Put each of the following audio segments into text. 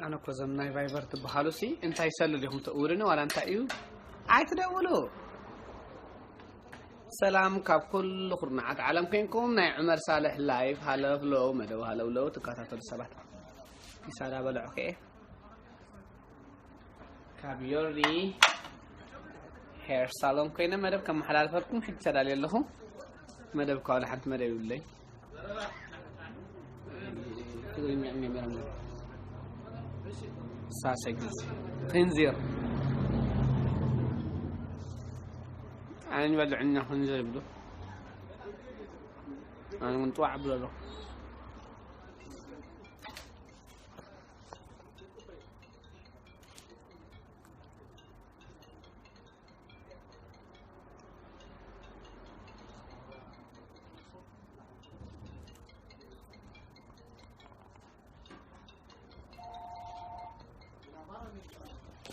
ኣነ እኮ እዞም ናይ ቫይበር ትበሃሉ ሲ እንታይ ሰሉ ዲኹም ትእውሉኒ ዋላ እንታይ እዩ? ኣይትደውሉ። ሰላም ካብ ኩሉ ኩርናዓት ዓለም ኮይንኩም ናይ ዑመር ሳልሕ ላይፍ ሃለፍለው መደብ ሃለውለው ትከታተሉ ሰባት። ኢሳዳ በልዑ ከኤ ካብ ዮሪ ሄር ሳሎን ኮይነ መደብ ከመሓላልፈልኩም ሕጂ ተዳልየ ኣለኹ። መደብ እኳ ዋላ ሓንቲ መደብ ይብለይ። ትግርኛ እንጀምር። ሳሰጊ ክንዚር። ኣነ በልዕና ክንዚር ይብሉ። ኣነ እውን ጥዋዕ እብሎ ኣለኹ።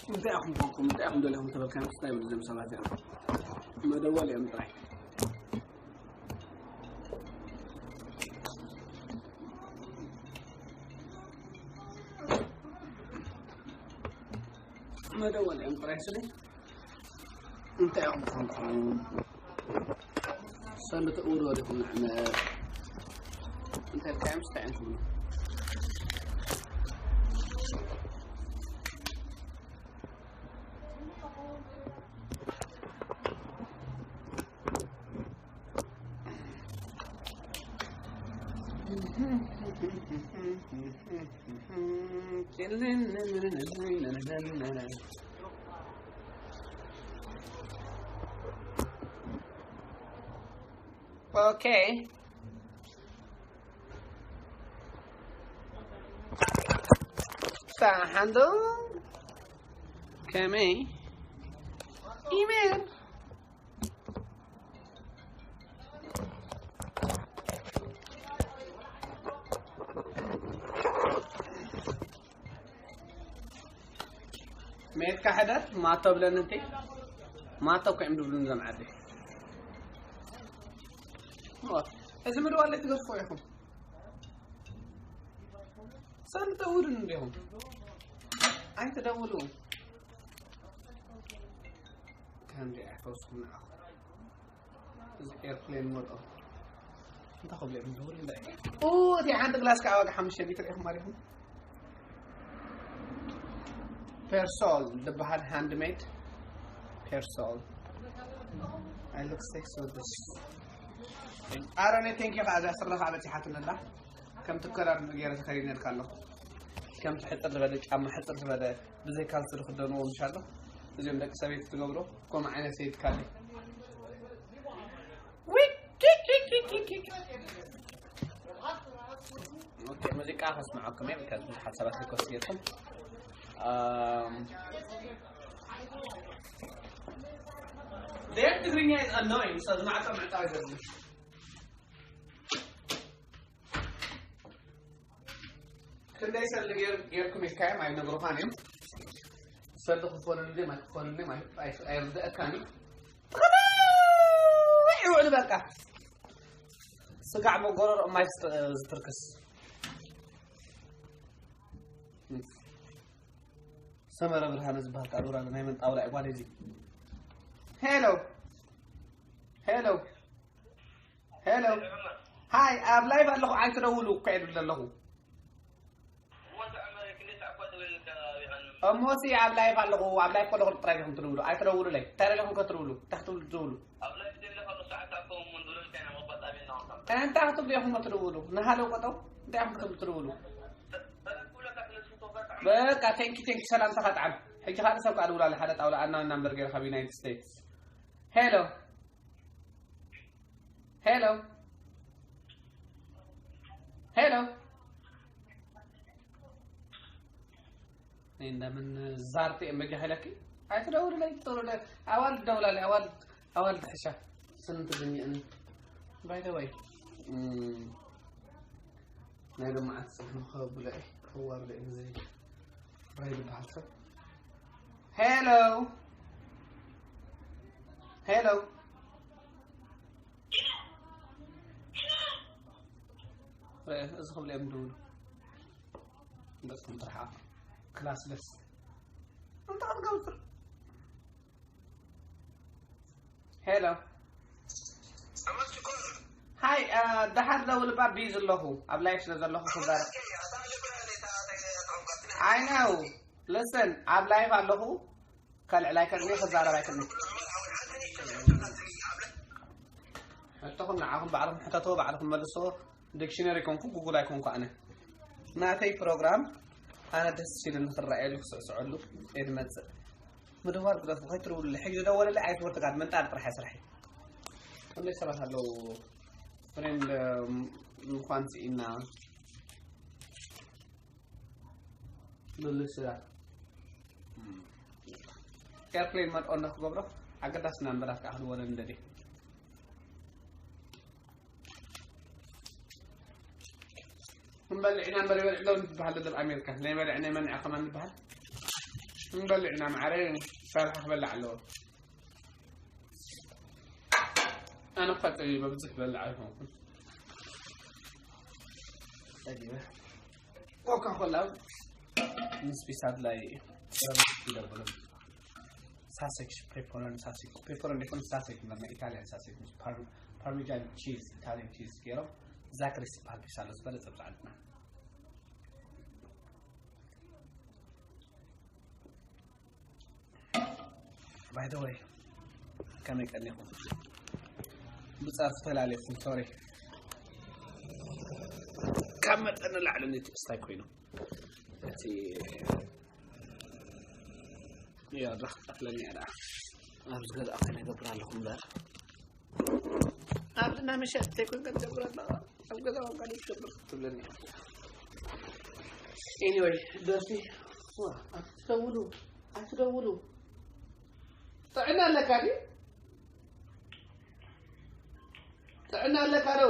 እንታይ ኢኹም ኮንኩም? እንታይ ኢኹም ደሊኹም ተበልካ? እንታይ ይብሉ እዞም ሰባት እዚኦም? መደወል እዮም ጥራይ። መደወል እዮም ጥራይ ስለ እንታይ ኢኹም ኮንኩም? ሰንድ ትእውሩ ወዲኹም ንሕነ እንታይ ኢልካዮም? ስታይ እዮም ትብሉ? Okay. Sa handle. Kami. Email. ሜትካ ሕደር ማቶ ብለኒ እንቴ ማቶ እኮ እዮም ዝብሉኒ እዞም ዓዲ። ኦ፣ እዚ ምድዋል ትገድፎ ኢኹም። ሰልጠውድን እንዲኹም ኣይትደውሉ። ከምዚ ኣይፈውስኩም ንዓኹም። እዚ ኤርፕሌን ሞድ ኦፍ እንታይ ክብሉ እዮም ዝብሉ እንታይ? ኡ፣ እቲ ሓንቲ ግላስ ከዓ ዋጋ ሓሙሽተ ሊትር ኢኹም ማሪኹም። ፐርሶል ዝበሃል ሃንድሜድ ፐርሶል። I look sexy with this. ኣሮነ ቴንኪ ከዓ እዛ ስረ ከዓ በፂሓትኒ ኣላ። ከምቲ ከለር ገይረ ተኸዲነልካ ኣለኹ። ከምቲ ሕፅር ዝበለ ጫማ፣ ሕፅር ዝበለ ብዘይ ካልሲ ዝኽደንዎ ምሻ ኣሎ። እዚኦም ደቂ ሰበይቲ ትገብሮ፣ ከምኡ ዓይነት ሰበይቲ ካለ። ኦኬ፣ ሙዚቃ ከስምዓኩም እየ፣ because ብዙሓት ሰባት ሪኮስት ጌርኩም። ኣም፣ their ትግርኛ is annoying, so ዝማዕጠ ምዕጣ ይገርም። ክንደይ ሰልዲ ገይር-፣ ገይርኩም ኢልካዮም ኣይነግሩኻን እዮም። ሰልዲ ክፈሉኒ ድዮም ኣይክፈሉኒ ድዮም ኣይ-፣ ኣይ-፣ ኣይርድኣካን እዩ። ይውዕሉ በቃ። ስጋዕ መጎረር ማይ ዝት-፣ ዝትርክስ። ሰመረ ብርሃነ ዝበሃል ቃል ውራለ ናይ መን ጣውላ እዩ ጓል እዚ? ሄሎ። ሄሎ። ሄሎ። ሃይ፣ ኣብ ላይቭ ኣለኹ፣ ኣይትደውሉ እኮ ኢሉ ኣለኹ። እሞሲ ኣብ ላይቭ ኣለኹ፣ ኣብ ላይቭ ከለኹ ጥራይ ኢኹም ትድውሉ፣ ኣይትደውሉለይ። እንታይ ደለኹም ከትድውሉ? እንታይ ክትብሉ ትድውሉ? እንታይ ክትብሉ ኢኹም ከትድውሉ? ንሃለው ቀጠው፣ እንታይ ኢኹም ክትብሉ ትድውሉ? በቃ፣ ቴንኪ፣ ቴንኪ፣ ሰላምታኻ ጥዓም። ሕጂ ካልእ ሰብ ከኣ ድውላለ፣ ሓደ ጣውላ ኣና ናምበር ገይረ ካብ ዩናይትድ ስቴትስ። ሄሎ። ሄሎ። ሄሎ። እኔ እንደምን ዛርቴ መጃ ሄለኪ? ኣይትደውልለይ፣ ቶሎ ደ-፣ ኣዋልድ ደውላለይ፣ ኣዋልድ፣ ኣዋልድ ሕሻ። ስንት ብኝ-፣ by the way፣ እም፣ ናይ ሎማዓት ጽሑፍ ከብለ እየ፣ ከዋርደ እየ፣ እዚ ራይ ዝበሃል ሰብ። ሄሎ። ሄሎ። ረ-፣ እዚ ክብለ እዮም ድውሉ። እንደስኩም ትርሓቕ። ክላስለስ እንታይ ክትገብር? ሄሎ። ሃይ፣ አ፣ ደሓር ደውል እባ፣ ቢዚ ኣለኹ፣ ኣብ ላይፍ ስለ ዘለኹ ክዛረብ። I know. Listen፣ ኣብ ላይፍ ኣለኹ፣ ከልዕል ኣይክእልን እየ፣ ክዛረብ ኣይክእልን እየ። ሕቶኹም ንዓኹም ባዕልኹም ሕተትዎ፣ ባዕልኹም መልስዎ። ዲክሽነሪ ኮንኩ ጉጉል ኣይኮንኩ ኣነ። ናተይ ፕሮግራም ኣነ ደስ ኢሉኒ ክረኣየሉ ክስዕስዐሉ እየ ዝመጽእ። ምድዋል ግደፉ፣ ከይትደውሉለይ። ሕጂ ዝደወለለይ ኣይትወርትጋድ፣ ምንጣር ጥራሕ እየ ስርሐይ። ክንደይ ሰባት ኣለዉ ፍሬንድ ምዃን ስኢና። ምልስላ። ኤርፕሌን መርኦ እንዳ ክገብሮ ኣገዳሲ ናምበራት ከዓ ክድወለኒ ደልየ። ክንበልዕ ኢና እምበር ይበልዕ ዶ ዝበሃል ዘሎ ኣብ ኣሜሪካ? ናይ በልዕ ናይ መንዕ ከማን ዝበሃል? ክንበልዕ ኢና ማዕረ፣ ሰርሓ ክበልዕ ኣለዎ። ኣነ እኳ ጸቢበ ብዙሕ በልዕ ኣይኮንኩን። ጸቢበ። ኮካ ኮላ ምስ ፒሳ ድላይ ይደብሉ። ሳሴክስ ፔፐሮን ሳሴክስ ፔፐሮን ዲኹን ሳሴክ፣ ኢታሊያን ሳሴክ ምስ ፓርሚጃን ቺዝ፣ ኢታሊያን ቺዝ ገይሮም ዛክሪስ ዝበሃል ፒሳ ኣሎ ዝበለጸ ብዛዕድና። By the way፣ ከመይ ቀኒኹም? ብጻር ተላለኹም፣ ሶሪ። ካብ መጠን ንላዕሊ ንትእስታይ ኮይኑ። እቲ፣ ያ፣ ራኽ ጠፍለኛ ደኣ። ኣብዚ ገዛ ከመይ ገብር ኣለኹም እምበር? ኣብዚ ናይ መሸጢ ዘይኮንካ ትገብር ኣለኻ። ኣብ ገዛ ዋጋ ዘይትገብር ትብለኒ። Anyway፣ ደርፊ፣ ዋ፣ ኣይትደውሉ፣ ኣይትደውሉ። ጥዕና ኣለካ ድዩ? ጥዕና ኣለካ ዶ?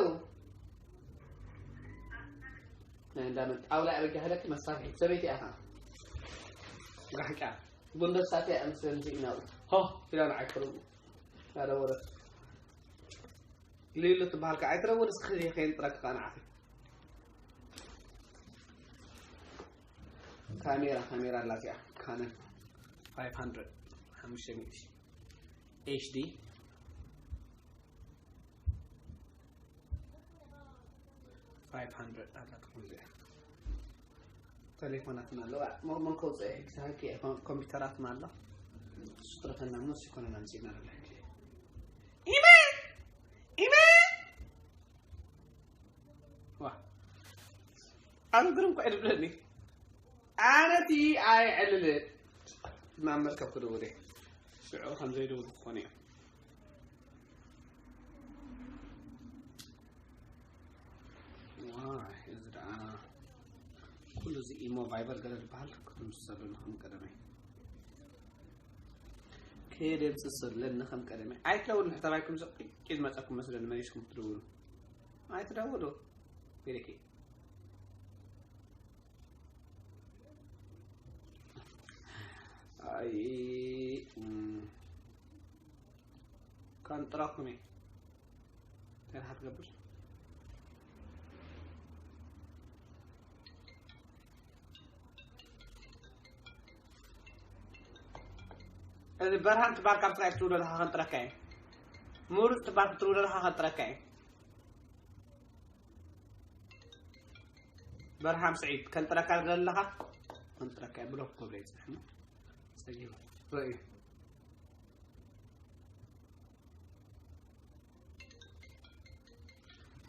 ናይ እንዳመን ጣውላ እያ በጃ ሃለኪ መሳርሒ ሰበይቲ እያ። ጋሕጫ። ጉንደሳት እያ ምስ ከምዚ ኢና። ሆ፣ ኢላ ንዓይ ክርሙ። ያደወለት። ሊሉ ትበሃል ከኣ ኣይትረውድ እስኪ ከይንጥረካ ንዓኺ። ካሜራ፣ ካሜራ ኣላ እዚኣ ካነን ፋይቭ ሃንድረድ፣ ሓሙሽተ ሚእቲ ኤች ዲ ፋይቭ ሃንድረድ ኣላ ትኹን እዚኣ። ተሌፎናትና ኣለዋ። ሞ-፣ ሞን ከውፅእ ክሳኪ ኮምፒውተራትና ኣሎ። ስትረፈና ሞስ ይኮነና ምፅና ኣለላ። ኢመ! ኢመ! ዋ። ኣነ ግርም እኮ እዩ ዝብለኒ። ኣነ እቲ ኣይዕልል ናብ መርከብ ክድውል እየ። ሽዑ ከም ዘይድውል ክኾኑ እዮም። ዋይ፣ እዚ ደኣ ኩሉ እዚ ኢሞ ቫይበር ገለ ዝበሃል ክትምስሰሉ ንኸም ቀደመይ። ከየደምስሰለን ንኸም ቀደመይ። ኣይትደውሉ፣ ንሕተባይኩም ዝቕጭ ዝመጸኩም መስለኒ መሊስኩም ትደውሉ። ኣይትደውሉ። ቤለኪ። ኣይ፣ እም፣ ካንጥራኩም እየ። እንታይ ደኣ ትገብር? እዚ በርሃን ትባል ካብ ትግራይ ክትውሎ ለኻ ከንጥረካ እየ። ምሩፅ ትባል ክትውሎ ለኻ ከንጥረካ እየ። በርሃም ስዒድ፣ ከንጥረካ ዘለኻ፣ ከንጥረካ እየ። ብሎክ ክገብሮ ይጽንሕ እሞ፣ ጸጊቡ። ርእዩ።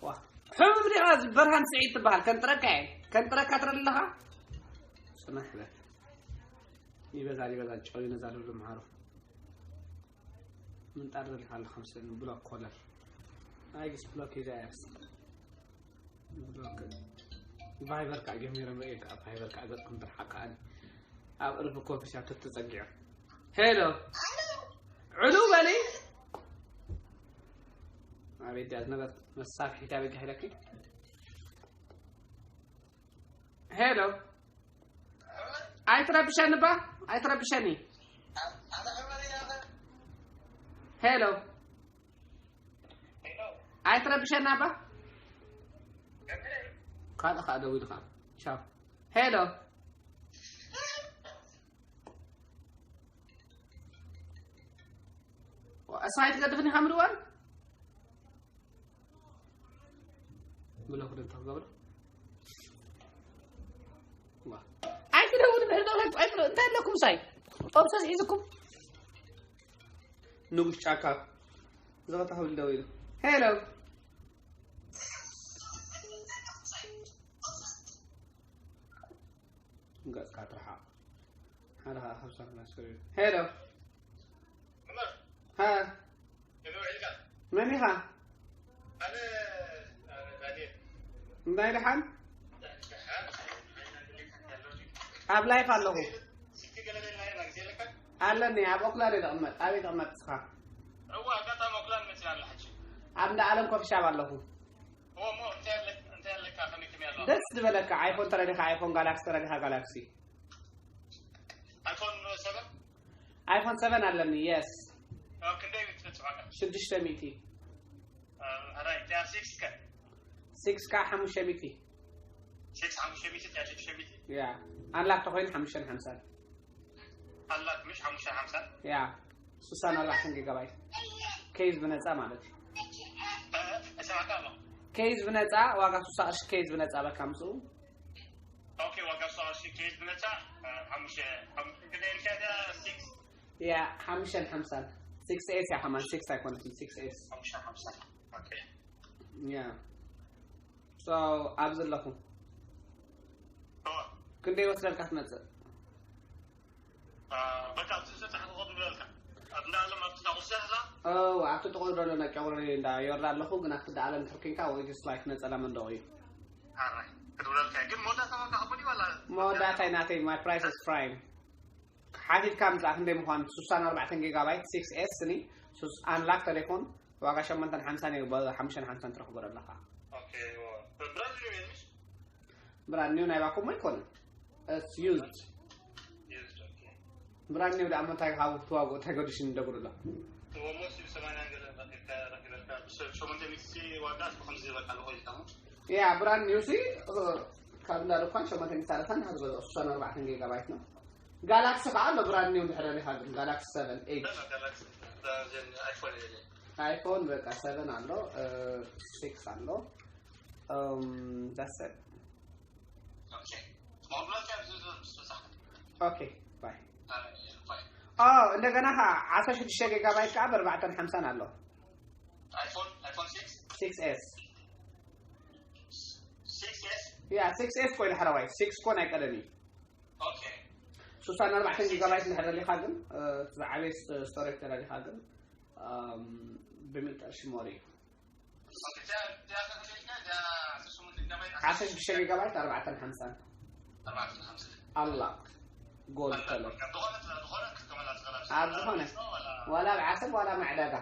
ዋ፣ ሕሙም ዲኻ? እዚ በርሃን ስዒድ ትበሃል። ከንጥረካ እየ። ከንጥረካ ትርኢ ኣለኻ? ጽናሕ በል። ይበዛል፣ ይበዛል። ጨው ይነዛል፣ ብሎ መሃሩ። ምንጣር ደሊኻ ኣለኻ መሰለኒ፣ ብሎክ ኮለር። ኣይ፣ ግስ ብሎክ ሂዛ እያስ። ብሎክ። ቫይበር ከዓ ጀሚሮም ርእየ ከዓ፣ ቫይበር ከዓ ገጽኩም ትርሓቅ ከዓ። ኣብ እልፊ ኮፊ ሻፕ ተተጸጊዑ። ሄሎ። ዕሉ በሊ። ኣቤት፣ ዳት ነበርት መሳርሒት ኣበጃ ሄለኪ። ሄሎ። ኣይትረብሸኒ ባ፣ ኣይትረብሸኒ። ሄሎ። ኣይትረብሸና ባ። ካልእ ከዓ ደዊሉ ከዓ። ቻው። ሄሎ። እሳ ኣይትገድፍኒ ከም ድዋን ብሎ ክደንታ ክገብሮ። ዋ። ኣይትደውሉ፣ ብሕዶ ኣይትደውሉ። እንታይ ኣለኩም ሳይ? ጦብሰስ ሒዝኩም? ንጉስ ጫካ። ዘኸታ ክብል ደው ኢሉ። ሄሎ። ገጽካ ትርሓቕ። ሓደ ኸኣ ካብ ሳን ፍራንሲስኮ። ሄሎ። ሃ። መን ኢኻ? እንታይ ደሓን? ኣብ ላይፍ ኣለኹ። ኣለኒ፣ ኣብ ኦክላንድ እየ ዝቕመጥ። ኣበይ ትቕመጥ ንስኻ? ኣብ እንዳ ኣለም ኮፊ ሻፕ ኣለኹ። ደስ ዝበለካ ኣይፎን ተረዲኻ፣ ኣይፎን ጋላክሲ ተረዲኻ፣ ጋላክሲ። ኣይፎን ሰቨን? ኣይፎን ሰቨን ኣለኒ፣ የስ። ኣብ ክንደይ ትበጽሕ ዋጋ? ሽዱሽተ ሚእቲ። ኣራይ፣ እቲኣ ሲክስ ከ? ሲክስ ከኣ ሓሙሽተ ሚእቲ። ሲክስ ሓሙሽተ ሚእቲ፣ እቲኣ ሽዱሽተ ሚእቲ። ያ፣ ኣንላክ ተኾይኑ ሓሙሽተን ሓምሳን። ኣንላክ ምሽ ሓሙሽተን ሓምሳን? ያ፣ ስሳን ኣርባዕተን ጊጋባይት። ኬዝ ብነጻ ማለት እዩ። እ፣ እሰማዕካ ኣለኹ። ኬዝ ብነጻ፣ ዋጋ ስሳ ቅርሺ ኬዝ ብነጻ በካ ምስኡ። ኦኬ፣ ዋጋ ስሳ ቅርሺ ኬዝ ብነጻ፣ እ፣ ሓሙሽተ፣ ሓሙሽተ፣ ክንደይ ኢልካ እቲኣ ሲክስ? ያ፣ ሓሙሽተን ሓምሳን። ሲክስ ኤስ እያ ከማን፣ ሲክስ ኣይኮነትን፣ ሲክስ ኤስ። ሓሙሽተን ሓምሳን። ኦኬ። ያ። ሶ፣ ኣብዚ ኣለኹ። ኦ። ክንደይ ወስደልካ ትመጽእ? አ፣ በቃ፣ ኣብዚ ዝተጻሕፈ ክቕበለልካ። ኣብ እንዳ ኣለም ኣብቲ እንዳቑርሲ ኣላ? ኦ፣ ኣብቲ ጥቑር ዘሎ ነቀብሪ እንዳ ዮርዳ ኣለኹ፣ ግን ኣብቲ እንዳ ኣለም ትርኪንካ ወይ ጀስት ላይክ ነጸላ መንደቑ እዩ። ኣራይ፣ ክድውለልካ። ግን መወዳእታ ዋጋ ክቡኒ ዋላ? መወዳእታይ ናተይ፣ my price is prime። ሓቲትካ ምጽኣ ክንደይ ምዃኑ፣ ስሳን ኣርባዕተን ጊጋባይት፣ ሲክስ ኤስ ኒ፣ ሱስ ኣንላክ ተሌፎን፣ ዋጋ ሸሞንተን ሓምሳን እዩ፣ ብ-፣ ሓሙሽተን ሓምሳን ትረኽቦ ኣለኻ። ኦኬ፣ ዋ። ብራንድ ኒው እዩ፣ ምሽ? ብራንድ ኒው ናይ ባኩም ኣይኮነን። It's used። ዩዝድ፣ ኦኬ። ብራንድ ኒው ደኣ እሞ እንታይ ካብ ትዋግኦ፣ እንታይ ገዲሽኒ ደጉሉ ኣሎ? እሞ ሲ ሰማንያ ገለ ረኺብካ፣ ረኺበልካ። ብሸ-፣ ሸሞንተ ሚእቲ ዋጋ እስኪ ከምዚ ዝበልካ ኣሎ፣ ቆይታ እሞ። ያ፣ ብራንድ ኒው ሲ፣ እ፣ ካብ እንዳ ድኳን ሸሞንተ ሚእቲ ሰላሳ ናሓ ዝገዝኦ፣ ስሳን ኣርባዕተን ጊጋባይት ነው። ጋላክሲ ከዓ ኣሎ፣ ብራንድ ኒው እንድሕር ደሊኻ ግን፣ ጋላክሲ ሰቨን ኤይት። ገና ጋላክሲ፣ እዛ ዘን ኣይፎን የለን። ኣይፎን በቃ ሰቨን ኣሎ፣ እ፣ ሲክስ ኣሎ። እም፣ that's it። ኦኬ። መብላት ኣብዚ ዘሎ ምስትውሳኽ። ኦኬ፣ ባይ። ኣረ፣ ባይ። ኦ፣ እንደገና ኸዓ ዓሰርተ ሽዱሽተ ጊጋባይት ከዓ ብኣርባዕተን ሓምሳን ኣሎ። ኣይፎን፣ ኣይፎን ሲክስ? ሲክስ ኤስ። ሲክስ ኤስ? ያ፣ ሲክስ ኤስ ኮይኑ ሓራዋይ፣ ሲክስ ኮን ኣይቀደም እዩ። ኦኬ። ስሳን ኣርባዕተን ጊጋባይት እንድሕር ደሊኻ ግን፣ እ፣ ዝዓበየ ስ-፣ ስቶሬጅ ተደሊኻ ግን፣ እም፣ ብሚእቲ ቅርሺ ሞር እዩ። ዓሰርተ ሽዱሽተ ጊጋባይት ኣርባዕተን ሓምሳን። ኣላ ጎል ከሎ። ኣብ ዝኾነ፣ ዋላ ኣብ ዓሰብ ዋላ ኣብ ዕዳጋ።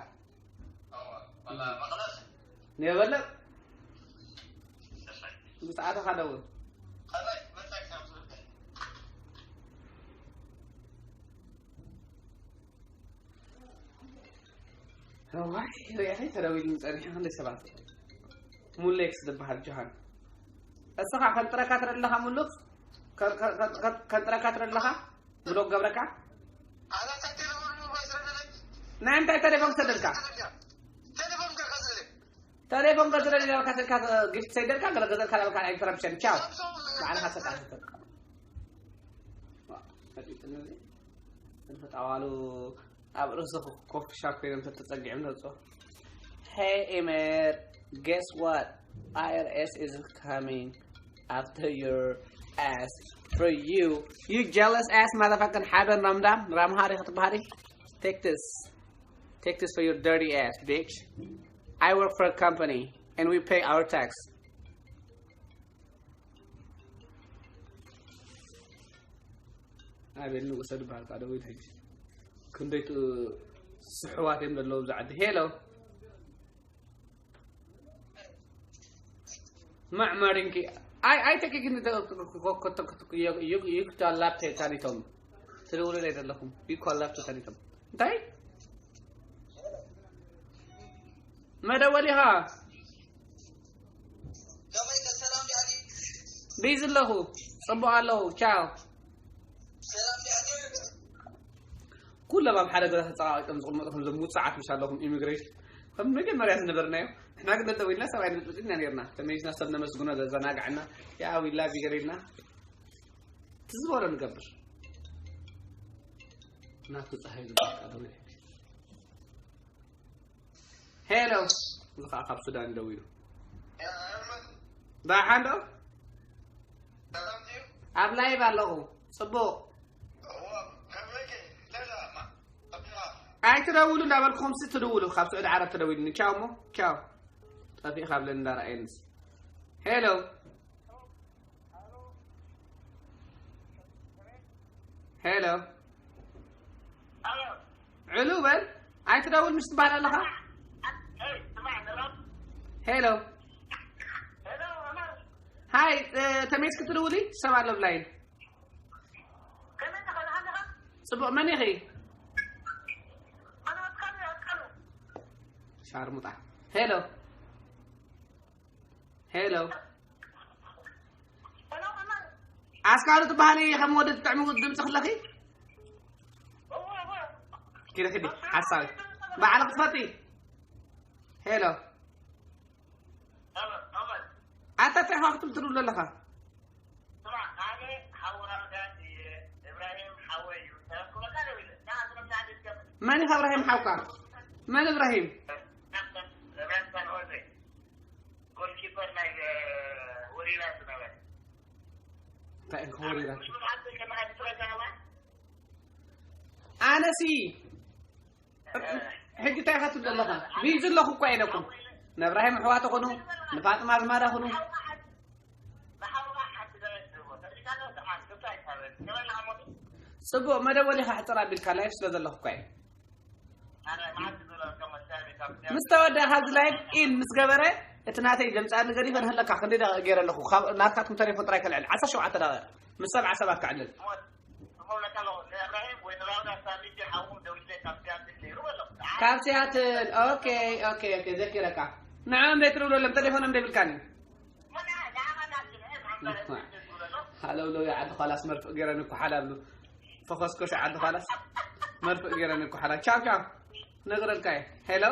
ነበለ ብሰዓትኻ ደውል። እዋይ፣ ሪኢኺ ተደዊሉ ጸኒሑ ክንደይ ሰባት። ሙሌክስ ዝበሃል ጆሃን። እስኻ ከንጥረካ ትርኢ ኣለኻ ሙሉክ? ከ-፣ ከ-፣ ከ-፣ ከ-፣ ከንጥረካ ትርኢ ኣለኻ? ብሎክ ገብረካ? ናይ እንታይ ቴሌፎን ክሰደልካ? ቴሌፎን ገዝረኒ ኢልካ ስልካ ጊፍት ሰይደልካ፣ ገለ ገዘልካ ዳበልካ ኢንተረፕሽን። ቻው። ባዕልኻ ሰጣ ሰጠ። ፈጢጥኒ እዚ። እንተ ጣዋሉ ኣብ ርእሲ ኮፊ ሻፕ ኮይኖም ተጸጊዖም ዘውጽኦ። Hey, Emer, guess what? I R S is coming after your ass for you. You jealous ass motherfucking ሓበን ራምዳ፣ ራምሃሪ ክትበሃሊ። Take this. Take this for your dirty ass, bitch. I work for a company and we pay our tax. ኣቤል ንጉሰ ዝበሃል ከዓ ደዊት ሕጂ ክንደይ ጥ-፣ ስሕዋት እዮም ዘለዉ ኣብዚ ዓዲ። ሄሎ። ማዕማሪንኪ። ኣይ፣ ኣይ፣ ተኪኪ ን-፣ ተ-፣ ተ-፣ ተ-፣ ተ-፣ ተ-፣ ተ-፣ ዩ-፣ ዩ-፣ ዩ-፣ ክቶ ላፕ ተ-፣ ታኒቶም። ትድውሉ ለይ ዘለኹም። ዩ ኮል ላፕ ተ-፣ ታኒቶም። እንታይ? መደወሊኻ? ከመይ ከ ሰላም ዲኣኒ? ቢዚ ኣለኹ። ጽቡቕ ኣለኹ። ቻው። ሰላም ዲኣኒ? ኩሎም ኣብ ሓደ ገዛ ተጸቓቒጦም ዝቕመጡ ከምዞም ውጹዓት ምሽ ኣለኹም ኢሚግሬሽን። ከም መጀመርያ ዝነበርናዮ። ንሕና ግን ደደው ኢልና ሰብ ኣይንብጥብጥን ኢና ነርና። ተመሊስና ሰብ ነመስግኖ፣ ዘዘናግዐና፣ ያ ዊላ ቢገር ኢልና። እቲ ዝበሎ ንገብር። ናቱ ጸሃይ ዝበቃ ደው ኢለ። ሄሎ፣ እዚ ኸዓ ካብ ሱዳን ደዊሉ። ደሓን ዶ? ኣብ ላይቭ ኣለኹ። ጽቡቕ። ኣይትደውሉ እንዳበልኩኹም ሲ ትድውሉ። ካብ ስዑዲ ዓረብ ተደዊሉኒ። ቻው እሞ፣ ቻው። ጠፊእ ካብለን እንዳረኣየንስ። ሄሎ። ሄሎ። ዕሉ በል። ኣይትደውል ምሽ ትበሃል ኣለኻ። ሄሎ። ሃይ፣ እ፣ ተሜስ ክትድውሊ ሰብ ኣሎ ብላይን። ጽቡቕ፣ መን ኢኺ? ሻርሙጣ። ሄሎ። ሄሎ። ኣስካሉ ትበሃሊ ከም ወዲ ትጥዕሚ ድምፂ ክለኺ? ኪዲ ኪዲ፣ ሓሳዊ። ባዕልኺ ትፈጢ። ሄሎ። ኣታ እንታይ ኢኻ ክትብል ትብል ዘለኻ? መን ኢኻ እብራሂም ሓውካ? መን እብራሂም? ጎልኪፐር ናይ ወሪራ ዝነበረ። እንታይ እንከ ወሪራ? ኣነሲ ሕጂ እንታይ ኢኻ ትብል ዘለኻ? ቢዚ ኣለኹ እኮ ኢለኩም። ንእብራሂም ኣሕዋት ኹኑ፣ ንፋጥማ ኣዝማዳ ኹኑ። ጽቡቕ መደወሊኻ ሕጽር ኣቢልካ ላይፍ ስለ ዘለኹ እኮ እየ። ምስ ተወደኣ ካብዚ ላይፍ ኢን ምስ ገበረ እቲ ናተይ ዘምጻኒ ገዲፈ ንህለካ ክንደይ ደቂቕ ገይረ ኣለኹ። ካብ ናትካትኩም ተሌፎን ጥራይ ከልዕል ዓሰርተ ሸውዓተ ደቂቕ ምስ ሰብዓ ሰባት ከዕልል። ካብ ሲያትል። ኦኬ፣ ኦኬ፣ ኦኬ፣ ዘኪረካ። ንዕኦም ዘይትደውለሎም፣ ተሌፎኖም ዘይብልካኒ። ሃለውለው፣ ዓዲ ኳላስ መርፍእ ገይረን እኮ ሓላሉ። ፈኸስከሽ ዓዲ ኳላስ መርፍእ ገይረን እኮ ሓላ። ቻው፣ ቻው። ነግረልካ እየ። ሄሎ።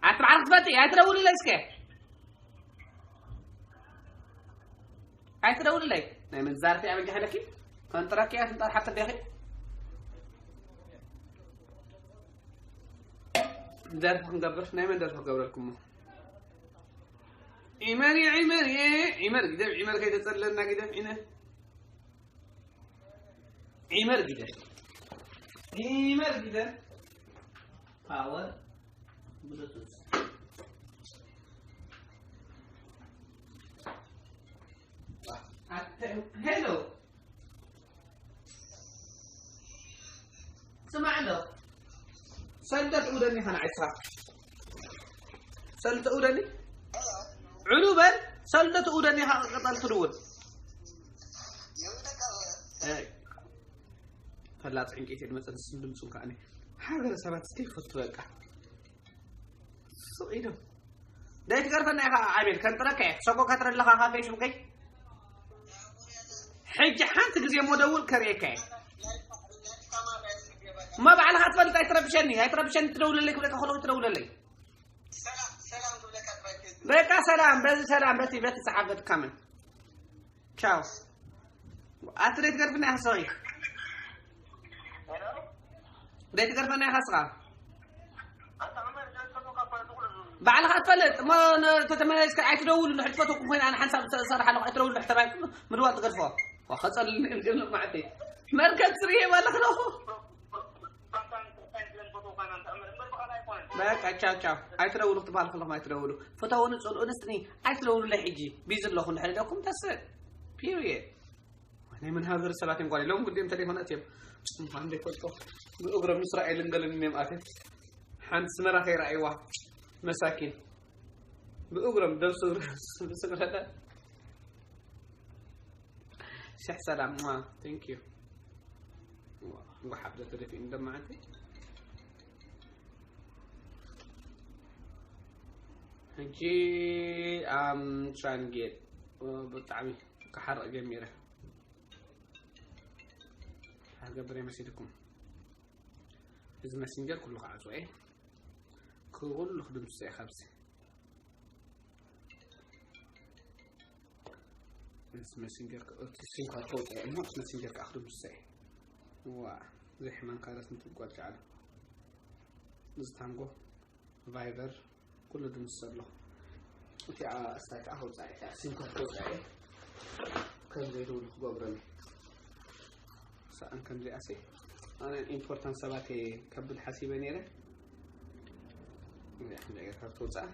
ኣቲ ባዕልክ ትፈቲ፣ ኣይትደውልለይ እስከ። ኣይትደውልለይ። ናይ መዛርፊ ኣበጃ ሓለኪ። ከንጥረኪ እያ፣ ትንጠር ሓቂ ዲኺ። ደርፊ ክንገብር፣ ናይ መን ደርፊ ክገብረልኩሞ? ዒመር፣ ዒመር፣ ዒመር፣ ግደፍ፣ ዒመር ከይተጸለና፣ ግደፍ፣ ዒነ። ዒመር፣ ግደፍ። ዒመር፣ ግደፍ። ፓወር ብሉቱዝ። ኣተ-፣ ሄሎ። ስማዕ ኣሎ። ሰልደ ትውደኒ ኸነ ዓይስኻ። ሰልደ ትውደኒ? ዕሉ በል። ሰልደ ትውደኒ ኸ-፣ ቅጠል ትድውል። ኣይ። ፈላጥ ዕንቄት የድመጸን ስም ድምፁን ከኣኒ። ሃገረ ሰባት እስከ ይፈቱ በቃ። ሱቕ ኢዶም። ደይ ትገርፈና ኢኻ ዓቤል፣ ከንጥረካ እየ። ሰኮ ከትረለኻ ካፌ ሽምከይ። ሕጂ ሓንቲ ግዜ እሞ ደውል ከርእየካ እየ። እሞ ባዕልኻ ትፈልጥ ኣይትረብሸኒ፣ ኣይትረብሸኒ ትደውለለይ ክብለካ ከለኹ ትደውለለይ። በቃ ሰላም፣ በዚ ሰላም፣ በቲ፣ በቲ ጸሓፍ፣ በቲ ካመንት። ቻው። ኣቲ ደይ ትገርፍና ኢኻ ሰኺ። ደይ ትገርፈና ኢኻ ስኻ። ባዕልኻ ትፈልጥ እሞ ነ-፣ ተተመላሊስካ ኣይትደውሉ፣ ንሕድ ፈተኩም ኮይነ ኣነ ሓንሳብ ዝሰርሕ ኣለኹ ኣይትደውሉ፣ ንሕድ ተባሂልኩም ምድዋል ትገድፎ። ዋ፣ ከጸልኒ እዮም ጀምር ማዕተይ። መርከብ ስርየ ባለኽ ኣለኹ። በቃ ቻው ቻው። ኣይትደውሉ ክትበሃል ከለኹም ኣይትደውሉ። ፍተውኒ፣ ጽልኡኒ፣ ስኒ ኣይትደውሉለይ ሕጂ። ቢዚ ኣለኹ፣ እንድሕር ኢለኩም ተስእ። ፒሪየድ። ናይ መን ሃገር ሰባት እዮም ጓል ኢሎም ግዲኦም ተሌፎናት እዮም። ጽንፋ እንደ ፈልጦ ብእግሮም እስራኤልን ገለን እዮም ኣትዮም። ሓንቲ ስመራ ከይረኣይዋ መሳኪን። ብእግሮም ደብሱ ብስክለታ። ሽሕ ሰላም። ማ፣ ቴንክ ዩ። ዋ፣ ጓሓፍ ዘተደፊኡ እንደማዓንቲ። ሕጂ ኣም ትራንጌት ብጣዕሚ ክሓርቕ ጀሚረ። ክገብር እየ መሲልኩም። እዚ መሲንጀር ኩሉ ክዓጽዎ እየ። ኩሉ ክድምስሶ እየ ካብዚ። እዚ መሲንጀር ክ-፣ እቲ ሲም ካርድ ከውጽኦ እየ እሞ፣ እቲ መሲንጀር ከዓ ክድምስሶ እየ። ዋ፣ ዘይሕማም ካልኦት ምትጓል ጀዓሉ። እዚ ታንጎ፣ ቫይበር፣ ኩሉ ድምስሶ ኣለኹ። እቲኣ ስታይ ከዓ ከውጽኣ እየ፣ እቲኣ ሲም ካርድ ከውጽኣ እየ። ከም ዘይደውሉ ክገብረኒ። ሰኣን ከምዚኣ ሲ፣ ኣነ ኢምፖርታንት ሰባት እየ ከብል ሓሲበ ነይረ። እዚኣ ከምዚኣ ጌርካ ክትወጽኣ።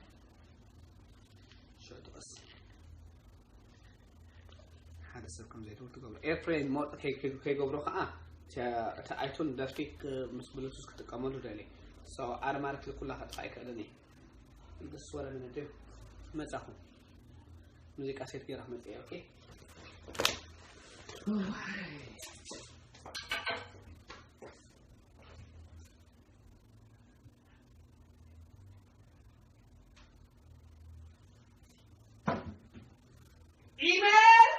ሽዑ ትቐስ። ሓደ ሰብ ከም ዘይትብል ትገብሮ። ኤርትራዊ መወጠት ከይ-፣ ከይ-፣ ከይገብሮ ከዓ፣ እታ፣ እታ ኣይቱን ደርፊ ክ-፣ ምስ ብሉቱዝ ክጥቀመሉ ደልየ። So፣ ኣረማርክ ኩላ ከጥፋ ኣይክእልን እየ። This is what I'm gonna do. መጻኹ። ሙዚቃ ሴት ገይራ ክመጽእ እየ፣ ኦኬ? ኢመር!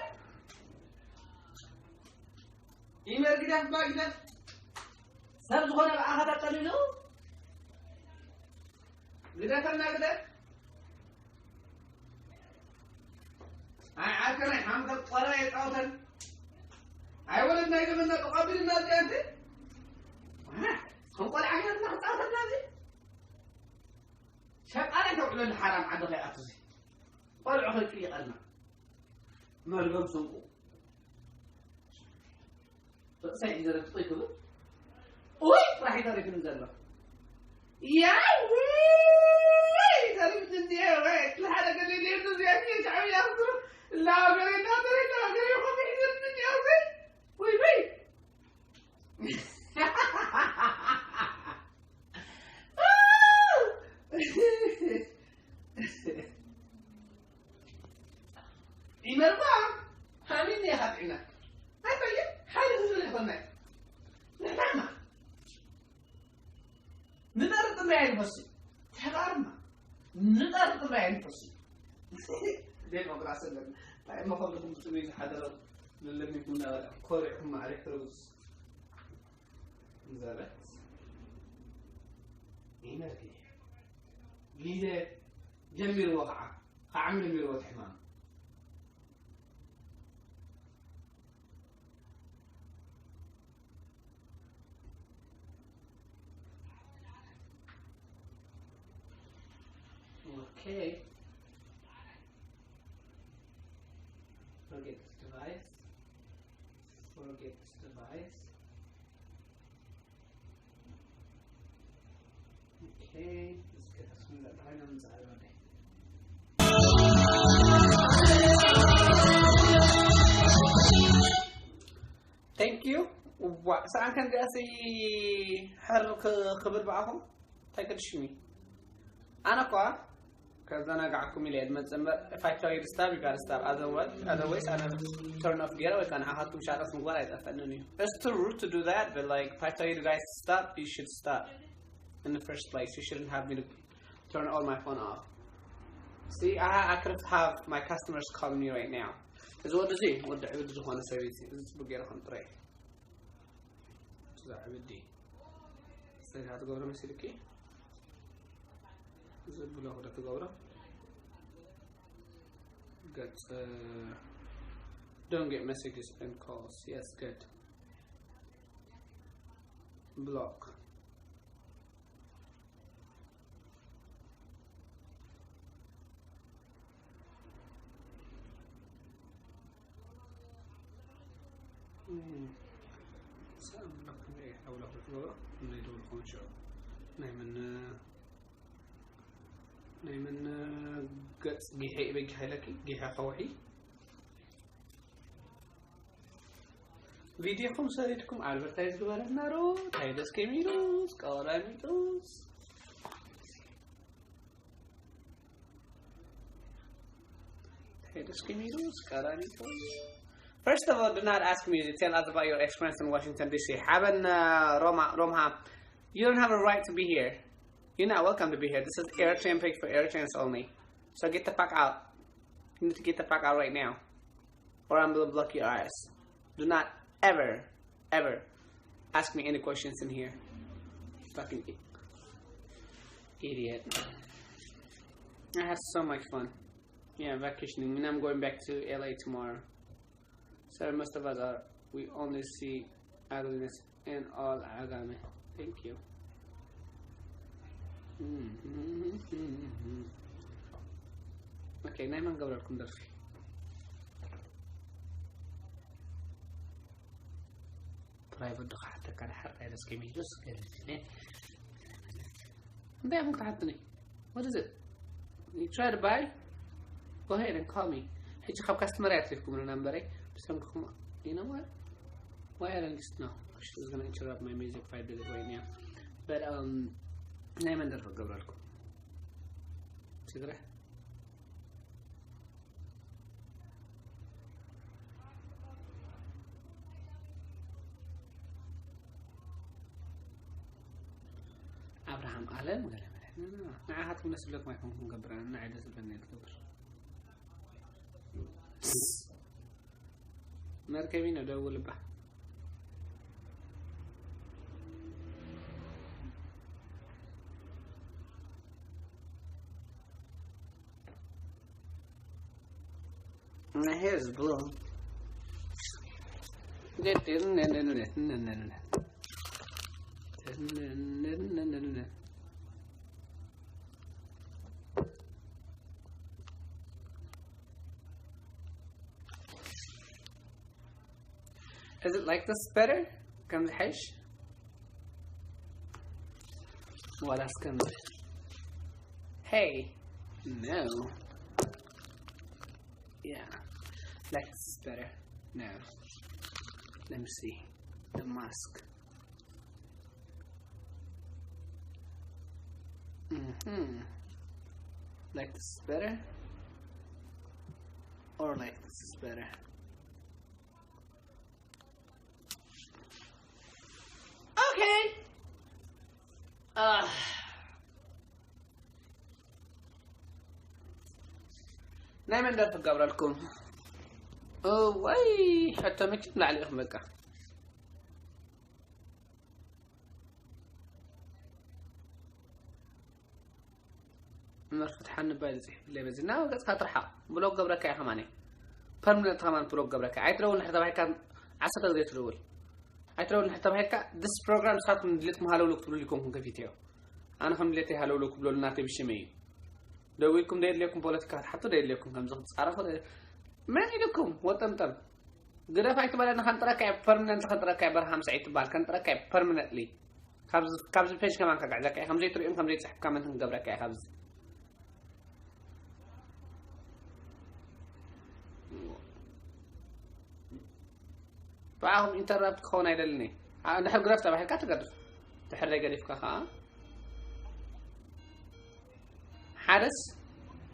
ኢመር ግደፍ፣ ባ ግደፍ። ሰብ ዝኾነ ብኣኻ ተጠሊሉ? ግደፈና፣ ግደፍ። ኣይ ዓርከ ናይ ሓምከት ቆልዓ የጻውተን። ኣይ ወለድ ናይ ዘመንና ተቐቢልና እዚኣ እንተ። ኣህ፣ ከም ቆልዓ ጌርና ክጻወተና እዚ። ሸቃላይ ተውዕለሉ ሓራም ዓዲ ከይኣቱ እዚ። ቆልዑ ከይጥይቐልና። መርገም ስንቁ። ርእሰይ ሒዘ ረግጦ ይክብል። ኡይ፣ ጥራሕ እዩ ተሪፉኒ ዘሎ። ያውይ፣ ተሪፉኒ እንድየ፣ ወይ፣ እቲ ሓደ ገለ ኢለ እዚኣ እየ ሻዕብያ ክዝሩ። ላገሬ፣ ላገሬ፣ ላገሬ፣ ኮፍ ሒዘኒ እንድየ፣ ወይ፣ ወይ። ኢመርባ ሃሚን እየ ሃጥዒና። ኣይበየ፣ ሓደ ህዝቢ ዘይኮንና እዩ። ንሕና ንጠርጥር እምበር ኣይንፈሲ። ተጋርና ንጠርጥር እምበር ኣይንፈሲ። ዴሞክራሲ ኣለና። እንታይ እሞ ከምዚኹም ብጥሜት ዝሓደረ ለለሚንኩም እናበልዐ ኮሪዕኩም ማዕሪሕ ትረግጹ። ንዘበት ኢነርጂ ጊዜ ጀሚርዎ፣ ከዓ፣ ከዓ ጀሚርዎ እቲ ሕማም። Okay. Forget this device. Forget this device. Okay, let's get this one that I know is I already. Thank you. ዋ፣ ሰዓን ከም ዚኣሲ ሕር ክ-፣ ክብል ብኣኹም እንታይ ገድሽኒ? ኣነ እኳ ከዘናጋዕኩም ኢለ እየ ዝመጽእ እምበር፣ if I tell you to stop, you gotta stop. Otherwise, otherwise ኣነ turn off ገይረ ወይ ከዓ ንዓኻትኩም shut off ምግባር ኣይጠፍኣንን እዩ። It's too rude to do that, but, like, if I tell you guys to stop, you should stop. In the first place, you shouldn't have me to turn all my phone off. See, I, I could have my customers calling me right now. እዚ ወዲ እዚ ወዲ ዕብድ ዝኾነ ሰብ እዩ። እዚ ጽቡቅ ገይረ ከም ጥራይ። እዛ ዕብዲ ሰሪሓ ትገብሮ መሲልኪ? እዚ ብሎክ ዶ ትገብሮ? ገጽ፣ uh, don't get messages and calls. Yes, good. Block. እም፣ ሰላም ለኩም። እየ ሓውላ ክትገብሮ ናይ ደውል ኮንሾ ናይ ምን፣ ናይ ምን ገጽ ጊሐ በጊ ሓይለኪ ጊሐ ከውሒ ቪዲዮኹም ሰሪድኩም ኣድቨርታይዝ ግበረና ዶ? ታይደስ ከሚሩስ፣ ቀዋላሚጡስ፣ ታይደስ ከሚሩስ፣ ቀዋላሚጡስ። First of all, do not ask me to tell us about your experience in Washington, D C. ሓበን፣ uh, ሮማ፣ ሮምሃ, you don't have a right to be here. You're not welcome to be here. This is Eritrean page for Eritreans only. So get the fuck out. You need to get the fuck out right now. Or I'm gonna block your ass. Do not ever, ever ask me any questions in here. Fucking i- idiot. I had so much fun. Yeah, vacationing. And I'm going back to L A tomorrow. So most of us are, we only see ugliness in all Agame. Thank you. Okay, ናይ መን ገብረልኩም ደርፊ? ፕራይቨት ዶ ክሓተካ ድሓር ናይ ደስከ ሚሉስ ገለ። እንታይ ኢኹም ክትሓቱኒ? What is it? You try to buy? Go ahead and call me. ሕጂ ካብ ካስተመር እያ ትሪፍኩም ና እምበረይ ብሰንክኹም። You know what? Why I don't just know? She's gonna interrupt my music if I did it right now. But um ናይ መን ደርፊ ገብረልኩም? ትግረ ኣብርሃም ኣለም ገለ መለ ንዓኻትኩም ደስ ዝብለኩም ኣይኮንኩም ገብር፣ ንዓይ ደስ ዝብለኒ እየ ዝገብር። መርከቢ ነው ደውልባ። My hair is blue. Is it like this better? ከምዚ ሓይሽ? ዋላስ ከምዚ? Hey, no. Yeah, like this is better. No. Let me see. The mask. Mm-hmm. Like this is better? Or like this is better? Okay. Uh, ናይ መን ደርፊ ክገብረልኩም? እዋይ፣ ሕቶ መቸም ላዕሊ ኢኹም በቃ። መርፍት ሓንባይ ዝጽሕፍለይ በዚ ናብ ገጽካ ትርሓቕ። ብሎክ ገብረካ እየ ከማኒ። ፐርምነንት ከማን ብሎክ ገብረካ። ኣይትደውል እንድሕር ተባሂልካ ዓሰርተ ግዜ ትደውል። ኣይትደውል እንድሕር ተባሂልካ this program ንስኻትኩም ድሌትኩም ሃለውለው ክትብሉ ይኮንኩም ከፊትዮ። ኣነ ከም ድሌተይ ሃለውለው ክብለሉ ናተይ ብሽመይ እዩ። ደዊልኩም ደየድልየኩም ፖለቲካ ክትሓቱ ደየድልየኩም ከምዚ ክትጻረፉ ደ-፣ መን ኢልኩም ወጠምጠም? ግደፍ ኣይትበለኒ ከንጥረካ እየ ፐርምነንት ከንጥረካ እየ በርሃ ሓምሳ ኣይትበሃል ከንጥረካ እየ ፐርምነንትሊ። ካብዚ ፔጅ ከማን ከግዕዘካ እየ ከምዘይትርእዮም ከምዘይትፅሕፍ ካመንት ክገብረካ እየ ካብዚ። ብኣኹም ኢንተራፕት ክኸውን ኣይደልን እየ። እንድሕር ግደፍ ተባሂልካ ትገድፍ። ድሕር ዘይገዲፍካ ከዓ ሓደስ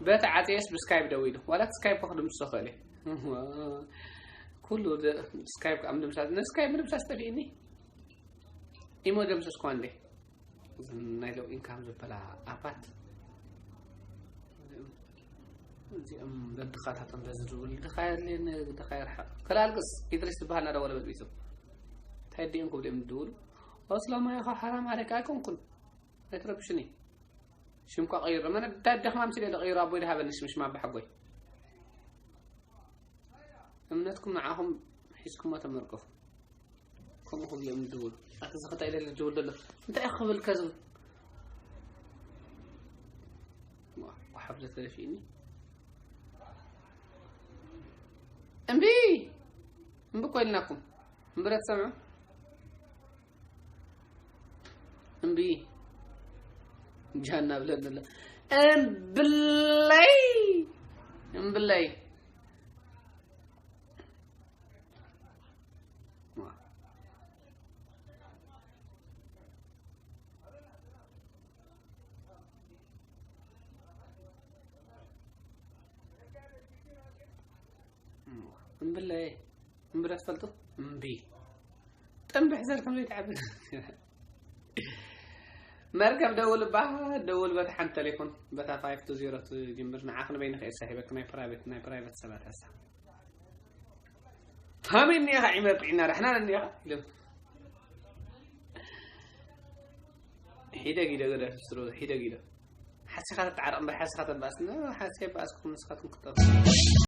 በቲ ዓፅየስ ብስካይፕ ደዊሉ ዋላ እቲ ስካይፕ ክድምስሶ ክእል እየ። ኩሉ ደ-፣ ስካይፕ ከዓ ምድምሳስ ንስካይፕ ምድምሳስ ጠፊእኒ። ኢሞ ደምሰስኳ እንዴ? እዘን ናይ ሎው ኢንካም ዝበላ ኣፓት እዚኦም በድኻታቶም በዚ ዝብል ድኻ የድልየኒ፣ ድኻ ይርሓቕ። ከላልቅስ ኢድሪስ ዝበሃል እናደወለ በጥቢጡ። እንታይ ድዮም ክብሉ እዮም ዝድውሉ? ኣስላማይ ኢኻ ሓራም ዓለይካ ኣይኮንኩን። ኣይትረብሽኒ። ሽምኳ ቀይሮ። መን ኣዳ ደኽማም ስለ ዝቐይሮ ኣቦይ ድሃበኒ ሽምሽማ ኣባሓጎይ። እምነትኩም ንዓኹም ሒዝኩሞ ተመርቀፉ። ከምኡ ክብሉ እዮም ዝድውሉ። ኣቲ ዝኸታ ኢለ ዝድውል ዘሎ። እንታይ እዩ ክብል ከዝብል? ዋ፣ ወሓብ ዘተደፊእኒ። እምቢ! እምቢ እኮ ኢልናኩም። እምቢ ዶ ትሰምዑ? እምቢ። ጃና ብለን ዘሎ። እምብለይ! እምብለይ! እምብለይ! እምቢ ዶ ትፈልጡ? እምቢ። ጥንቢ ሕዘር ከም ዘይትዓቢ። መርከብ ደውል እባ፣ ደውል በታ ሓንቲ ቴሌፎን፣ በታ ፋይቭ ቱ ዜሮ ትጅምር። ንዓኽ ንበይንኺ እየ ዝሳሒበኪ፣ ናይ ፕራይቬት፣ ናይ ፕራይቬት ሰባት እያ እሳ። ታመይ እኒኻ ዒመር ጥዒና ዳሕና እኒኻ ኢሉ። ሒደግ ኢደ ገደፍ ስሩ ሒደግ ኢደ ሓሲኻ ተተዓረቕ እምበር ሓሲኻ ተባእስ ሓሲ ባእስኩም ንስኻትኩም ክጠፍ